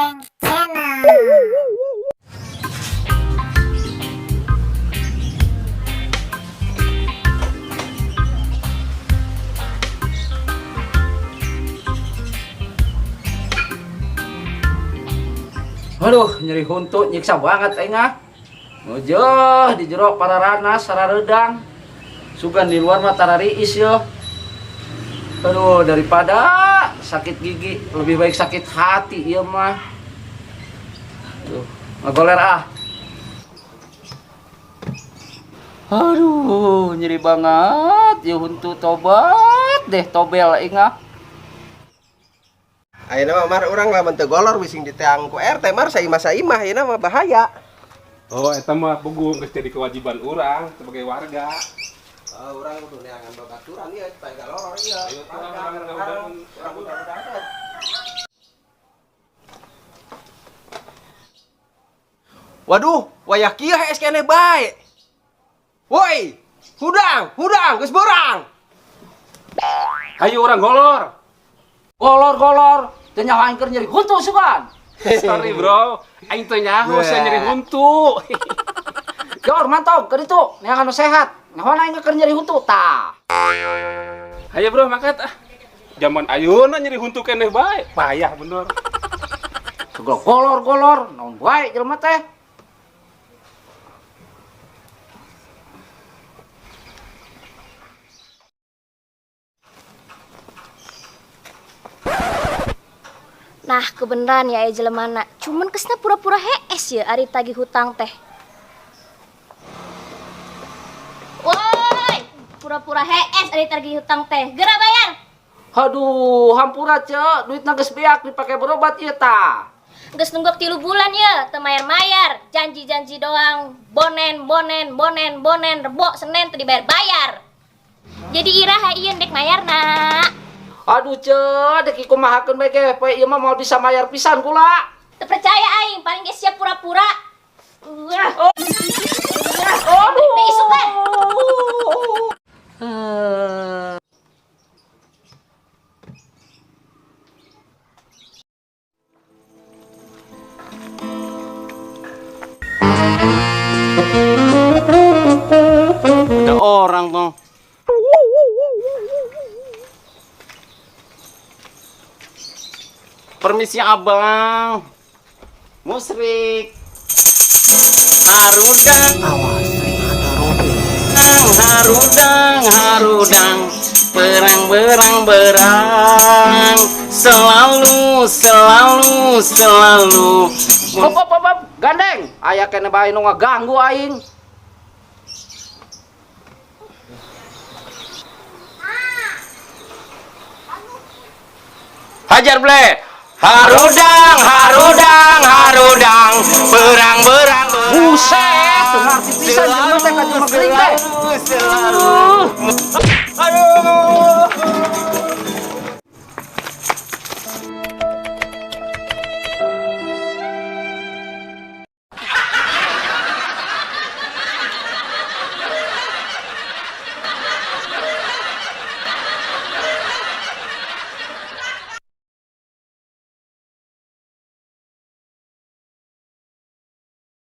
Gareng Channel. Aduh, nyeri huntu nyiksa banget aing ah. Mojoh di jero pararanas sarareudang. Sugan di luar mah tarariis yo. Aduh, daripada sakit gigi lebih baik sakit hati ieu mah. Aduh, ngagoler ah. Aduh, nyeri banget. Ya huntu tobat deh tobel aing ah. Ayeuna mah Mar urang lamun teu golor bising diteang ku RT Mar saimah-saimah ayeuna mah bahaya. Oh, eta mah puguh geus jadi kewajiban urang sebagai warga. Oh, urang kudu neangan babaturan ieu supaya galoror ieu. Ayo, tah, urang Urang udah-udah. Waduh, wayah kieu hees keneh bae. Woi, hudang, hudang, geus beurang. Hayu urang golor. Golor-golor, teu nyaho aing keur nyeri huntu sugan. Sorry, bro. Aing teu nyaho sia nyeri huntu. Jor mantog keur ditu, neangan nu sehat. Nyaho aing keur nyeri huntu tah. Hayu bro, mangkat ah. Zaman ayeuna nyeri huntu keneh bae. Payah bener. Segala golor-golor, naon bae jelema teh. Nah, kebenaran ya aya jelemana. Cuman kesna pura-pura hees ya ari tagih hutang teh. Woi, pura-pura hees ari tagih hutang teh. Geura bayar. Aduh, hampura cek, duitna geus beak dipake berobat ieu tah. Geus nunggak 3 bulan ya, teu mayar-mayar. Janji-janji doang. Bonen, bonen, bonen, bonen, rebo, Senin teu dibayar-bayar. Jadi iraha ieu ndek mayarna. Aduh cek, dek kumahakeun bae ge, poe ieu mah moal bisa mayar pisan kula. Teu percaya aing, paling geus siap pura-pura. Wah. Oh. Aduh. Teu isukan. Ada orang tuh. Permisi abang. Musrik. Harudang. Awas, ada Robin. Harudang, harudang. Berang, berang, berang. Selalu, selalu, selalu. Hop, hop, hop, hop. Gandeng. Aya keneh bae nu ngaganggu aing. Hajar ble. Harudang, harudang, harudang. Berang, berang, berang. Buset, teu ngarti pisan jelema teh ka jelema gering teh. Selalu. Aduh.